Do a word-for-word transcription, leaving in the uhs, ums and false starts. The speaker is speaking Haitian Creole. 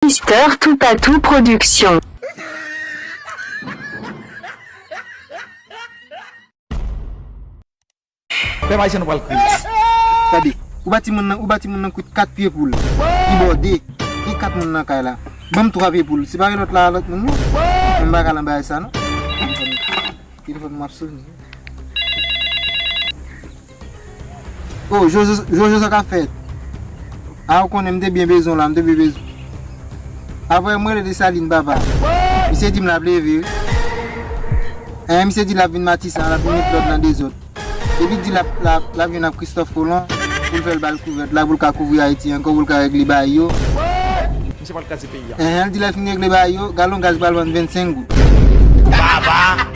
Mister Toupatou Production. Pèp ayisyen nou pral kriye. Gade, ou ba timoun nan, ou ba timoun nan kwit kat pye poul. Li bòde. Gen kat moun nan kay la. Ban m twa pye poul. Separe lòt la a lòt moun wi. Mwen m pa ka nan bagay sa non. Telefòn m ap sonnen. Oh, Jojo, Jojo, sa k ap fèt? A, ou konnen m te byen bezwen w la, m te byen bezwen. Apre m rele Desalin papa. Misye di m l ap leve wi. Eh, misye di l ap vin Matisan, l ap vin met lòd nan dezòd. Epi di l ap, l ap, l ap jwenn ak Christophe Colomb pou l fè l ba l kouvèt la, pou l ka kouvri Ayiti ankò, pou l ka regle bagay yo. Misye pral kraze peyi a. Eh, l di l ap fin regle bagay yo, galon gaz pral vann vennsenk goud. Baba!